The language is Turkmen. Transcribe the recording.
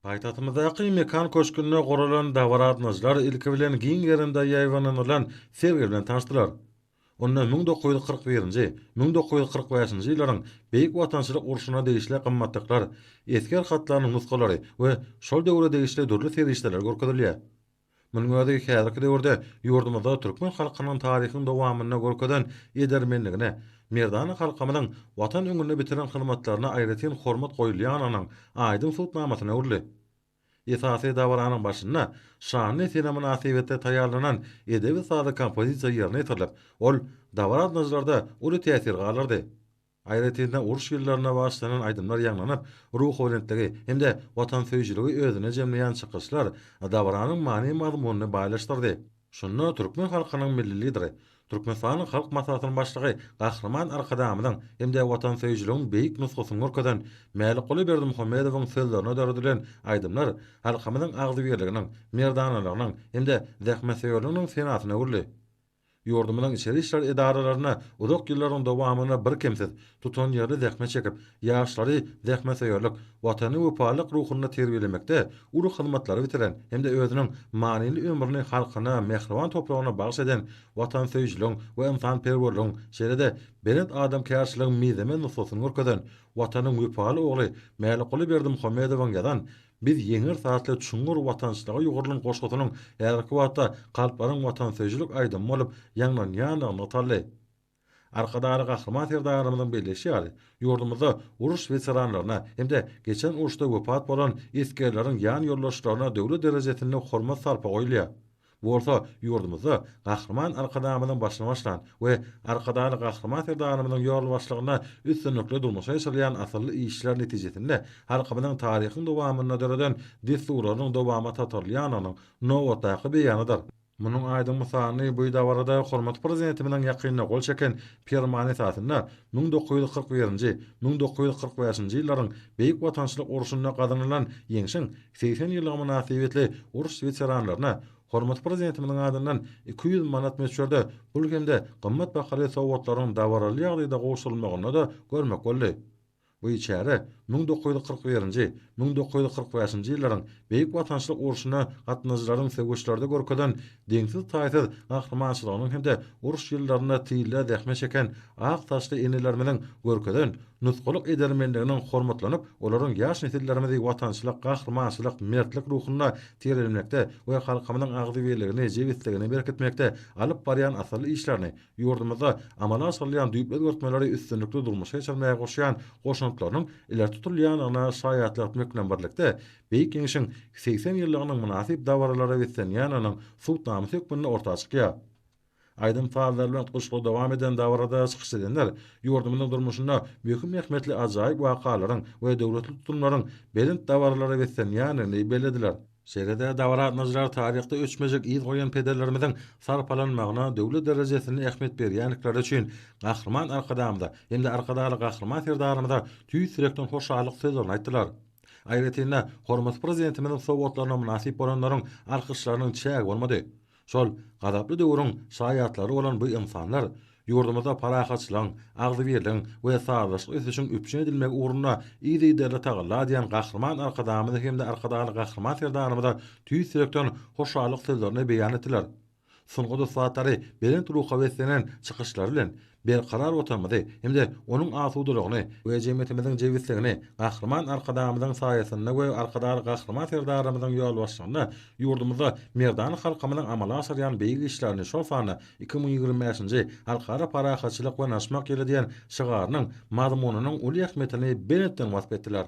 Paýtagtymyzdaky Mekan köşgünde guralan dabara gatnaşyjylar ilki bilen giň gerimde ýaýbaňlanylan sergi bilen tanyşdylar. Onda 1941-nji, 1945-nji ýyllaryň Beýik Watançylyk urşuna degişli gymmatlyklar, esger hatlarynyň nusgalary we şol döwre degişli dürli serişdeler görkezilýär. Munuň özi häzirki döwürde ýurdumyzda türkmen halkynyň taryhyň dowamynda görkezen edermenligine, merdana halkymyzyň Watan öňünde bitiren hyzmatlaryna aýratyn hormat goýulýanynyň aýdyň subutnamasyna öwrüldi. Esasy dabaranyň başynda şanly sene mynasybetli taýýarlanan edebi-sazly kompozisiýa ýerine ýetirilip, ol dabara gatnaşyjylarda uly täsir galdyrdy. Aýratyn-da, uruş ýyllarynda bagyşlanan aýdymlar ýaňlanyp, ruhubelentligi hem-de watansöýüjiligi özünde jemleýän çykyşlar dabaranyň many-mazmunyny baýlaşdyrdy. Şunda türkmen halkynyň Milli Lideri, Türkmenistanyň Halk Maslahatynyň Başlygy Gahryman Arkadagymyzyň hem-de watansöýüjiligiň beýik nusgasyny görkezen Mälikguly Berdimuhamedowyň sözlerine döredilen aýdymlar halkymyzyň agzybirliginiň, merdanalygynyň hem-de zähmetsöýerliginiň senasyna öwrüldi. Ýurdumyzyň içeri işler edaralarynda uzak ýyllaryň dowamynda birkemsiz, tutanýerli zähmet çekip, ýaşlary zähmetsöýerlik, Watana wepalylyk ruhunda terbiýelemekde uly hyzmatlary bitiren hem-de özüniň manyly ömrüni halkyna, mähriban topragyna bagyş eden watansöýüjiligiň we ynsanperwerligiň, şeýle-de belent adamkärçiligiň mizemez nusgasyny görkezen Watanyň wepaly ogly Mälikguly Berdimuhamedowyň ýazan Biz ýeňeris atly çuňňur watançylyga ýugrulan goşgusynyň häzirki wagtda kalplaryň watansöýüjilik aýdymy bolup ýaňlanýandygy nygtaldy. Arkadagly Gahryman Serdarymyzyň belleýşi ýaly, ýurdumyzda uruş weteranlaryna hem-de geçen uruşda wepat bolan esgerleriň ýan ýoldaşlaryna döwlet derejesinde hormat-sarpa goýulýar. Bu bolsa ýurdumyzda Gahryman Arkadagymyzyň başyny başlan we Arkadagly Gahryman Serdarymyzyň ýolbaşçylygynda üstünlikli durmuşa geçirilýän asylly işler netijesinde halkymyzyň taryhyň dowamynda döreden dessurlarynyň dowamata atarylýandygynyň nobatdaky beýanydyr. Munuň aýdyň mysalyny bu dabarada hormatly Prezidentimiziň ýakynda gol çeken Permany esasynda 1941-nji, 1945-nji ýyllaryň Beýik Watançylyk urşunda gazanylan Ýeňşiň 80 ýyllygy mynasybetli uruş weteranlaryna hormatly Prezidentimiziň adyndan 200 manat möçberde pul hem-de gymmat bahaly sowgatlaryň dabaraly ýagdaýda gowşurylmagynda-da görmek boldy. Bu çäre 1941-nji, 1945-nji ýyllaryň Beýik Watançylyk urşuna gatnaşyjylaryň söweşlerde görkezen deňsiz-taýsyz gahrymançylygynyň hem-de uruş ýyllarynda tylda zähmet çeken ak saçly enelerimiziň görkezen nusgalyk edermenliginiň hormatlanyp, olaryň ýaş nesillerimizi watançylyk, gahrymançylyk, mertlik ruhunda terbiýelemekde we halkymyzyň agzybirligini, jebisligini berkitmekde alyp barýan asylly işlerini, ýurdumyzda amala aşyrylýan düýpli özgertmeleri üstünlikli durmuşa geçirmäge goşýan goşantlarynyň ileri tutulýandygyna şaýatlyk etmek bilen birlikde, Beýik Ýeňşiň 80 ýyllygynyň mynasyp dabaralara beslenýändiginiň subutnamasy hökmünde orta çykýar. Aýdym-sazlar bilen utgaşykly dowam eden dabarada çykyş edenler ýurdumyzyň durmuşynda möhüm ähmiýetli ajaýyp wakalaryň we döwletli tutumlaryň belent dabaralara beslenýändigini bellediler. Şeýle-de dabara gatnaşyjylar taryhda öçmejek yz goýan pederlerimiziň sarpalanmagyna döwlet derejesinde ähmiýet berýändikleri üçin Gahryman Arkadagymyza hem-de Arkadagly Gahryman Serdarymyza tüýs ýürekden hoşallyk sözlerini aýtdylar. Aýratyn-da, hormatly Prezidentimiziň sowgatlaryna mynasyp bolanlaryň alkyşlarynyň çägi bolmady. Şol gazaply döwrüň şaýatlary bolan bu ynsanlar ýurdumyzda parahatçylygyň, agzybirligiň we sazlaşykly ösüşiň üpjün edilmegi ugrunda yzygiderli tagalla edýän Gahryman Arkadagymyza hem-de Arkadagly Gahryman Serdarymyza tüýs ýürekden hoşallyk sözlerini beýan etdiler. Sungat ussatlary belent ruha beslenen çykyşlary bilen Berkarar Watanymyzy hem-de onuň asudalygyny we jemgyýetimiziň jebisligini Gahryman Arkadagymyzyň saýasynda we Arkadagly Gahryman Serdarymyzyň ýolbaşçylygynda ýurdumyzda merdana halkymyzyň amala aşyrýan beýik işlerini, şol sanda 2025-nji Halkara parahatçylyk we ynanyşmak ýyly diýen şygarynyň mazmunynyň uly ähmiýetini belentden wasp etdiler.